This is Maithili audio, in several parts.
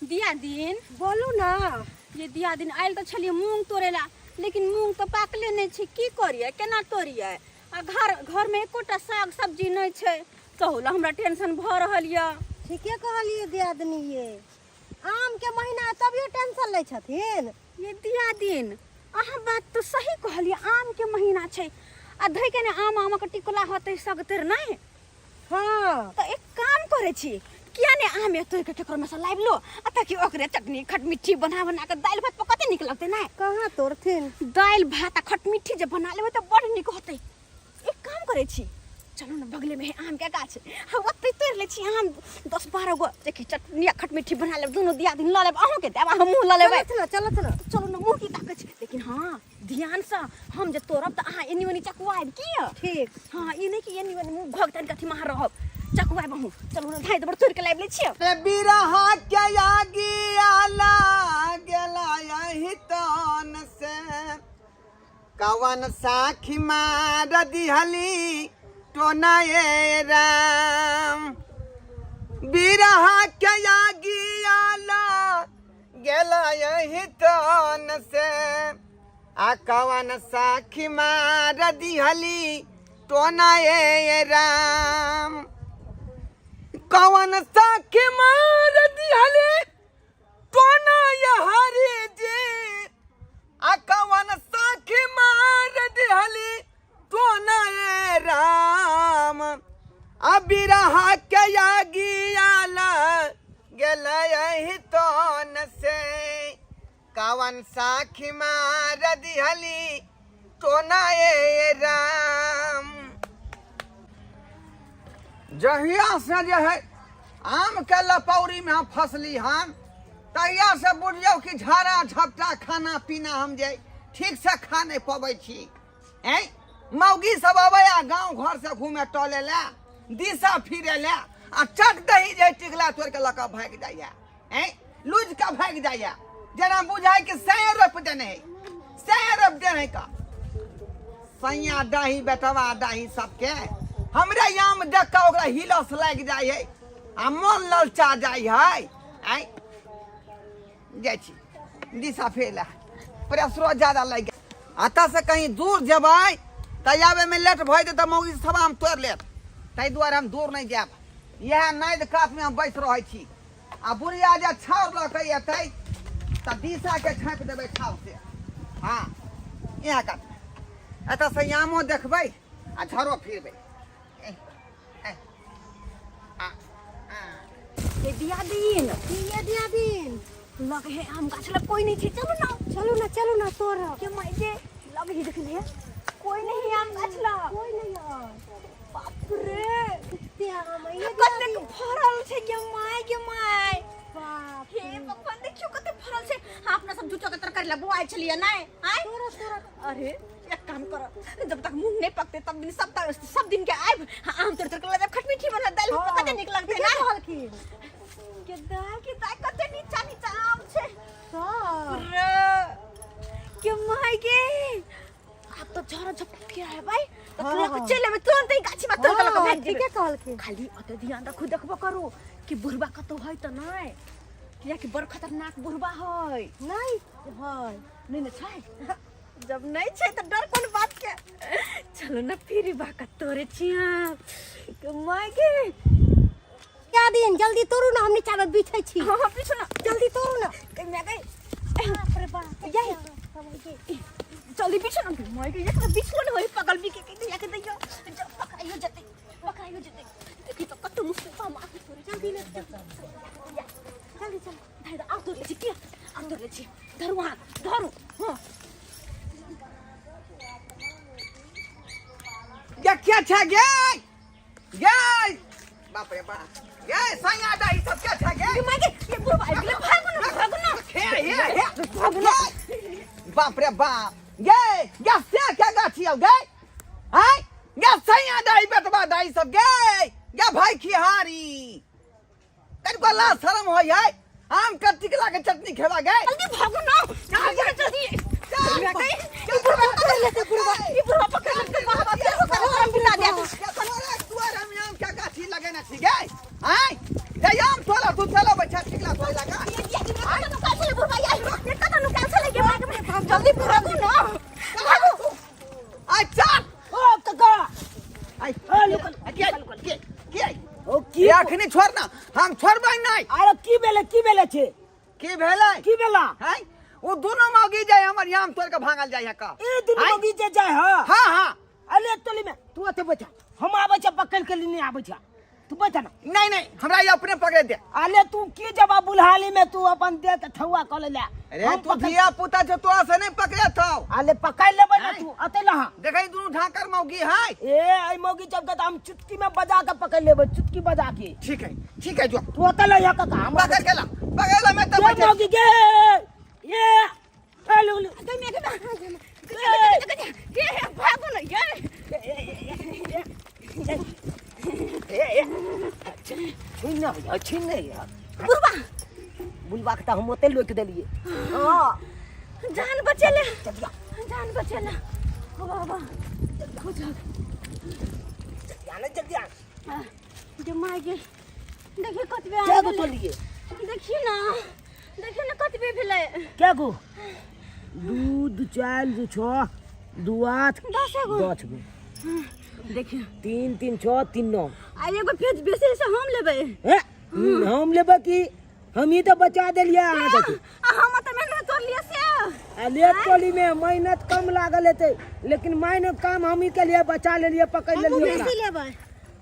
दिया दिन। बोलू ना। ये दिया दिन आयल तऽ छलियै मूंग तोड़े ला, लेकिन मूंग तऽ पाकले नहि छै। की करियै, केना तोड़ियै? आ घर घरमे एकोटा साग सब्जी नहि छै, तहू ला हमरा टेंशन भऽ रहल यऽ। ठीके कहलियै दियादनी, ये आम के महीना तभियो टेंशन लै छथिन। ये दिया दिन, अहाँ बात तऽ सही कहलियै। आम के महीना छै आ धै के ने आम आमक टिकुला होतै सगतर नहि? हाँ। तऽ एक काम करै छी, किया ने आम तोड़ि के केकरो में से लाबि लो आ ताकि ओकरे चटनी खटमिट्ठी बना बना के दालि भात पर कते नीक लगतै नहि? कहाँ तोड़थिन? दालि भात आ खटमिट्ठी जे बना लेबै तऽ बड़ नीक होतै। एक काम करै छी, चलू ने, बगले में है आम के गाछ, हम ओतै तोड़ि लै छी आम 10-12 गो। देखी, चटनी आ खटमिट्ठी बना लेब, दुनू दियादिन लऽ लेब, अहूँके देब आ हमहूँ लऽ लेबै। चलत ना, चलत ना। चलू ने, मुँह की ताकै छी? लेकिन हाँ, ध्यानसँ, हम जे तोड़ब तऽ अहाँ एनी ओनी चकुआएब की? ठीक। हाँ, ई नहि कि एनी ओनी मुँह घोघ तानि कऽ अथीमे अहाँ रहब, चकुआएब अहूँ। चलू ने, धाँइ दबड़ तोड़ि कऽ लाबि लै छियै। रे बिरहा के आगिया लागेला यही तन से, कवन साखी मार दिहली टोना ए राम। बिरहा के आगिया गेला यही तन से, आ कवन साखी मार दिहली टोना ए राम। कवन साखी मार दिहली टोना ये हरी जी, आ कवन साखी मार दिहली टोना ए राम। आ बिरहा के आगियाला गेल यही तन से, कवन साखी मार दिहली टोना ए राम। जहिया से जे है आम के लपौरी में हम फसली हन, तहिया से बुझियौ कि झाड़ा झपटा खाना पीना हम जे ठीक से खा नहीं पबै छी। ऐं मौगी सब अबै आ गाँव घर से घूमे टहले ला, दिशा फिरे ला, आ चट दही जे टिकला तोड़ के लऽ कऽ भागि जाइया, ऐं लुझ के भागि जाइया, जेना बुझाइ कि सैं रोपि देने है, सैं रोपि देने है। का सैया डाही बेटवा डाही सबके हमरे आम देख कऽ ओकरा हिलस लागि जाइ है आ मन ललचा जाइ है। ऐं जाइ छी दिशा फेर, प्रेशरो ज्यादा लागि गेल। एतऽ से कहीं दूर जेबै तऽ आबैमे लेट भऽ जेतै, तऽ मौगी सब आम तोड़ि लेत, ताहि दुआरे हम दूर नहि जायब। इएह नादि कातमे हम बैस रहै छी, आ बुढ़िया जे छाउर लऽ कऽ एतै तऽ दिशाके झाँपि देबै छाउर से। हँ, इएह कातमे एतऽ से आमो देखबै आ झरो फिरबै। ये दिया दिन। ये दिया दिन। लग है आम गाछ लग कोई नहीं छै, चलू ना। चलू ना, चलू ना तोड़। के माय के लग ही देख ले, कोई नहीं आम गाछ लग। कोई नहीं है। बाप रे, कते आम है ये। कतेक फरल छै गे my, गे my. बाप हे भगवान, देखियो कते फरल छै। हाँ, अपना सब झूठो के तरकारी ला बोआइ छलियै नै आय? तोरा तोरा। अरे एक काम कर, जब तक मूंग नहीं पकते तब दिन सब तक सब दिन के आइब, हाँ, आम तोड़ तोड़ के लगे खटमीठी बना दाल हाँ, कते नीक लगते ठीके ना? कहलखिन। के दाल के दाल, कते नीचा नीचा आम छै। हाँ। रे के my गे, आब तो झरा झपटा फिर है भाई, तो हाँ, तोरा हाँ। के चल लेबे तुरंत ही गाछी में तोड़ के लके हाँ, भाग जेबे। ठीके कहलखिन। खाली ओते ध्यान रखू, देखबो करू कि बुढ़बा कतौ है त नहीं, कियाकि बड़ खतरनाक बुढ़बा है। नहीं है। नहीं ने छै? जब नहीं छै तऽ डर कोन बात के? चलो ना, फिर बाका तोरे छिया के my गे। क्या दिन, जल्दी तोड़ू ना, हम नीचा में बिछै छी। हाँ हाँ, पीछू ना। जल्दी तोड़ू ना। के मैं गई। बाप रे बाप, यही। जल्दी पीछू ना my गे, एक बिछलो ने होई पगल भी के के दिया के दियो, जब पकड़ाइयो जते, पकड़ाइयो जते। देखी तो कत मुश्किल हम आके तोरे। जल्दी ले, जल्दी चल। धाइ आउ, तोरे छी के आउ, तोरे छी, धरू हाथ धरू। हाँ। गे क्या छै गे? गे बाप रे बाप, गे सैया दाई सब क्या छै गे? के my गे, ये बुढ़बा आबि गेलै, भागू ना, भागू ना। हे हे हे, भागू ना। बाप रे बाप, गे गे से क्या गाछी आउ गे? आय गे सैया दाई बेटवा दाई सब, गे गे भाई खिहारी, कनिको लाज शरम होय है? आम के टिकला के चटनी खेबा गे? जल्दी भागू ना, भागू ना जल्दी। ई बुढ़बा पकड़ लेते, बुढ़बा, ई बुढ़बा पकड़ लेते, बाबा फिर होकर हम बिना दे। दुआर हम आम के गाछी लगेने छी गे? आय गे, आम तोड़ा तू, चलो बच्चा, टिकला तोड़ लगा। जल्दी भागू ना भागू आ चल ओ काका आई ए, लुकल, के के के ओ की अखनी छोड़ ना हम छोड़बै नहीं अरे की भेलै की भेलै छै की भेलै की भेला हैं ओ दुनू मौगी जाय हमर याम तोड़ के भागल जाय है का ए दुनू आँय? मौगी जे जाय ह हाँ हाँ अरे टोली में तू अते बैठा हम आबै छ पकड़ के लेने आबै छ तू बैठा ना नहीं नहीं हमरा ये अपने पकड़ दे अरे तू की जवाब बुलहाली में तू अपन दे के ठौआ कऽ ले अरे हम तू पकड़ धिया पुता जो तोरा से नहीं पकड़े थौ अरे पकड़ लेबै ना आँय? तू अते लहा देखै दुनू ढाकर मौगी है ए एहि मौगी सबके तऽ हम चुटकी में बजा के पकड़ लेबै चुटकी बजा के ठीक है ठीक है जो तू अते लहिया काका हम पकड़ के ला पकड़ ला मैं तो ये बैठे मौगी के ये ए लु लु गई मैं के के भागू ना ये ए ए छीन ना भैया छीन नहीं यार बुढ़वा बुलवा के तऽ हम ओते लोकि देलिए हाँ जान बचेले चलिया जान बचेले ओ बाबा हो जा जल्दी आने जल्दी आ जे माय गे देखिए कतबे क्या आम गो भेलै। तोलिए देखिए ना देखिए ना कतबे भेलै क्या गो दू दू चारि दू छओ दू आठ दस गो दस गो देखिए तीन तीन छओ तीन नौ आ एगो फेज बेसी से हम लेबै हे हम लेबै की हम ही तो बचा देलियै अहाँ के आ हम तऽ मेहनत तोड़ लिअ से आ लेट टोली में मेहनत कम लागल हेतै लेकिन माइन काम हम ही केलियै बचा लेलियै पकड़ हमहूँ लेलियै ओकरा। बेसी लेबै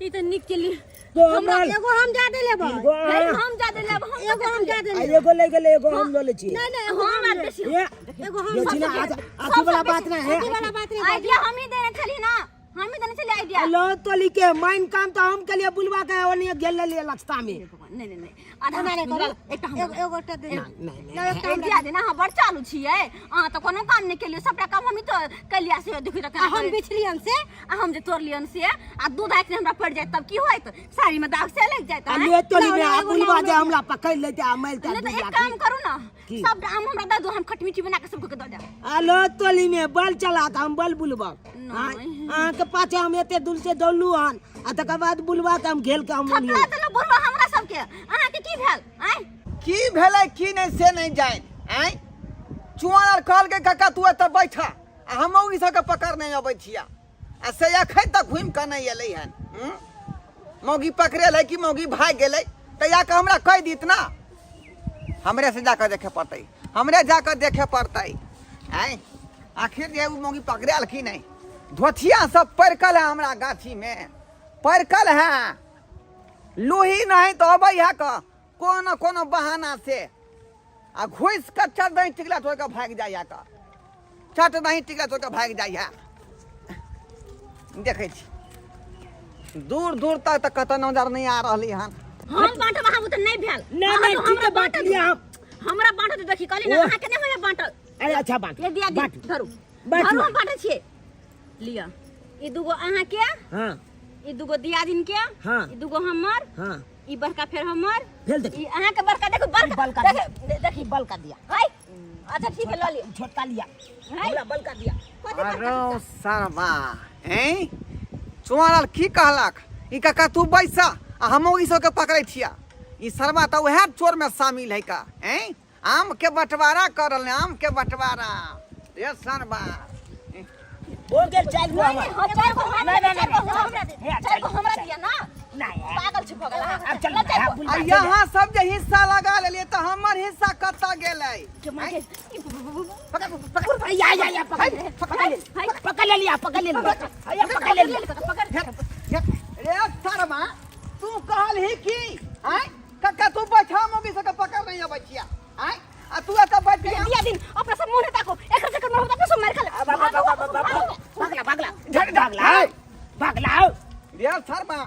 ई तऽ नीक केली तो हमरा हमर एगो हम ज्यादे लेबै तीन गो नहीं, अहाँ हम ज्यादा लेब हम एगो हम ज्यादे आ लेबै एगो ले गेलै एगो हम लऽ लै छियै नहीं नहीं एगो हम हम आर लेबै। बेसी ए एगो हम बेची ना सबसे आज अथी वाला बात ना है अथी वाला बात नहीं आइडिया हम ही देने छली ना हम ही देने छली आइडिया लो तोली के माइन काम तो हम के लिए बुलवा के ओनी गेल लेलियै लक्षता में नहीं नहीं नहीं आधा एना नहि करू एकटा हम एगो एगो टा दे नहीं नहीं नहि एकटा एक दिया देना अहाँ बड़ चालू छियै अहाँ तऽ कोनो काम नहि केलियै सबटा काम हमही तो केलियै से देखियौ तऽ आ केना हम करै। बिछलियन से आ हम जे तोड़लियन से आ दूध आखिर हमरा पड़ि जायत तब की होयत साड़ी में दाग से लागि जायत आ आँय? ले तोली में आ एगो बुलवा लाओ, जे हमरा पकड़ लेते आ मारते नहि तऽ एक काम करू ना की? सब आम हमरा दऽ दू हम खटमिठी बना के सबके दऽ देब आ लो तोली में बल चला के हम बल बुलबा नहि। अहाँ के पाछे हम एते दूर से दौड़लू हन आ तकर बाद बुलवा के हम घेल के हम थपला ओलियै देलहुँ बुढ़वा हमरा सबके अहाँके की भेल आँय की भेलै की नहीं से नहीं जान आँय चुआन आर कहलकै काका तू एतऽ बैठा आ हम मौगी सबके पकड़ नहीं अबै छिया आ से एखन तक घुमि कऽ नहि एलै हन हूँ? मौगी पकड़ेलै कि मौगी भागि गेलै तऽ जा कऽ हमरा कहि दित ना हमरे से जाकऽ देखे पड़तै हमरे जाकऽ देखे पड़तै आँय आखिर जे ओ मौगी पकड़ायल कि नहि धोथिया सब परकल है हमरा गाछीमे परकल है लोही नहीं तो अबै है कऽ कोनो कोनो बहाना से आ घुसि कऽ चट दही टिकला तोड़ कऽ भागि जाइ है कऽ चट दही टिकला तोड़ कऽ भागि जाइ है देखै छी दूर दूर तक तऽ कतऽ नजर नहि आ रहलै हन हम बाँटब अहाँ बुते नहि भेल नहि अहाँ नहि तो ठीक हमरा है बांट बाँटल लिया हम हमरा बाँटत देखी कहली ना ओ। अहाँके नहि होइए बाँटल अरे अच्छा बांट ये दिया बांट दी धरू बाँटू। धरू हम बाँटै छियै लिअ ई दूगो अहाँके हाँ ई दूगो दियादिन के हाँ। ई दूगो हमर हाँ ई बड़का फेर हमर भेल देखी ई अहाँके बड़का देखू बड़का बड़का देखी देखी बलका दिया हाय अच्छा ठीक है लऽ लिअ छोटका लिया हाय हमरा बलका दिया कथी बड़का अरो सरबा हैं चुआलाल की कहलक ई काका तू बैसा आ हमहूँ ई सबके पकड़ै छिया ई सरबा तऽ उएह चोर में शामिल है का हैं आम के बंटवारा कर रहल आम के बंटवारा रे सरबा हो गेल चारि गो नहीं, नहीं, हमर हाँ, चारि गो हमरा नहीं, दे, नहीं, चारि गो नहीं, हमरा दे, हे, चारि गो हमरा दिया ना नहीं पागल छी भऽ गेल अहाँ। अब चल लऽ चारि गो। आ यहाँ सब जे हिस्सा लगा लेलियै तऽ हमर हिस्सा कतऽ गेलै के माय के, ई पकड़ पकड़ या या या पकड़ ले पकड़ ले पकड़ ले लिया पकड़ ले लिया या पकड़ ले लिया पकड़ रे सरबा तू कहल ही की आँय कक्का तू बैठा मम्मी सबके पकड़ नहीं अबै छिया आँय आ तू एतऽ बैठ के दिया दिन अपना सब मुंह ताको एकर चक्कर में अपना सब मार खा ले भागला भागला झट भागला भागला रे सरबा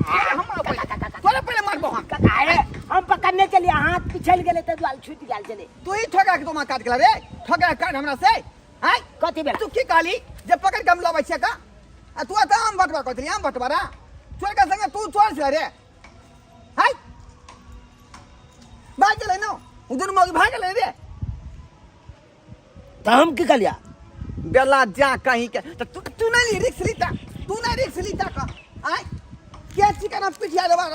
तोरे पहिले मारबो हम काका अरे हम पकड़ने के लिए हाथ पिछल गेले त दुआल छूट गेल छले तू ही ठोकरा के तोमा काट गेला रे ठोकरा काट हमरा से आँय कथी भेल तू की कहली जे पकड़ के हम लबै छियै का आ तू एतऽ आम बटवा कहली आम बटवारा चोर के संगे तू चोर छै रे हाय भाग गेलै न उ दुनू मौगी भाग गेलै रे त हम की कहलिया बेला जा कहीं के त तू तू नहीं ली रिक्स लीता तू नहीं रिक्स लीता का आय के चिकन पिटिया देबा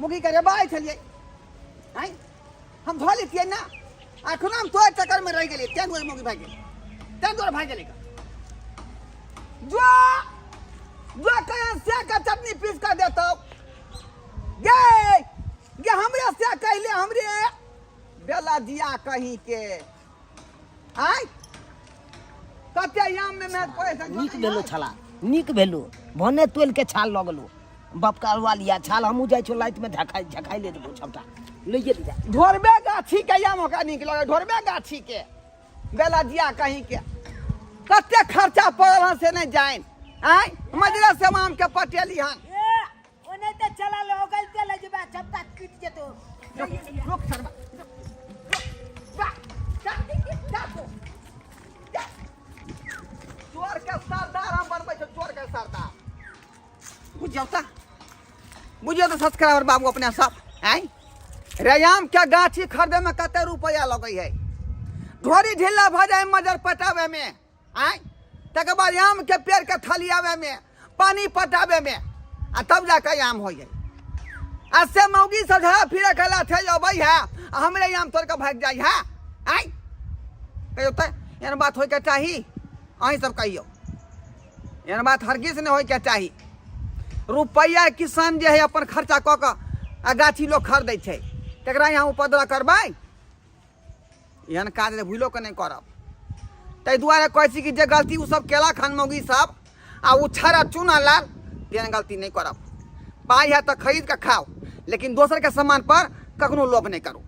मुगी करे बाय छलियै आय हम धो लेतियै ना अखनो हम तोहर चक्कर में रह गेलियै, तें दुआरे मौगी भागि गेलै, तें दुआरे भागि गेलै। जो जो कहे से के चटनी पीस के देतौ गे गे, हमरे से कहले हमरे बेला दिया कहीं के आय कते याम में मेहनत करे छै। नीक भेलो छला, नीक भेलो। भने तोल के छाल लगलो बाप का अरवा लिया छाल। हमहूँ जाइ छौ लाइट में झकाइ झकाइ ले देबो, सबटा लइए लिया। ढोरबे गाछी के याम ओकरा नीक लगे, ढोरबे गाछी के बेला दिया कहीं के। कते खर्चा पड़ल हन से नहीं जाइन। आय मजरा से आम के पटेली हन। ए ओने ते चला लो गल ते ले जेबा, सबटा कटि जेतो। रुक सरबा, जा जा जा तू जा। चोर के सरदार हम बनबै छौ, चोर के सरदार। बुझियौ तऽ, बुझियौ तऽ सब्सक्राइबर बाबू अपने सब आँय, रयाम के गाछी खरीदे में कते रुपया लगै है, ढोरी ढीला भऽ जाइ मजर पटाबै में आँय, तकर बाद आम के पेड़ के थलियाबै में, पानी पटाबै में, आ तब जाके आम होइ है। आ से मौगी सब झड़ा फिरे के लाथे अबै है आ हमरे आम तोड़ के भागि जाइ है। आँय कहियौ तऽ, एहन बात होइके चाही? अहीं सब कहियौ, एहन बात हरगिज नहि होइके चाही। रुपैआ किसान जे है अपन खर्चा कऽ कऽ आ गाछी लोक खरीदै छै, तकरा यहाँ उपद्रव करबै? एहन काज भूलो के नहि करब। ताहि दुआरे कहै छी कि जे गलती ओ सब केलक हन मौगी सब आ ओ छड़ा चूना लाल, तेहन गलती नहि करब। पाइ है तऽ खरीद कऽ खाउ, लेकिन दोसरके सामान पर कखनो लोभ नहि करू।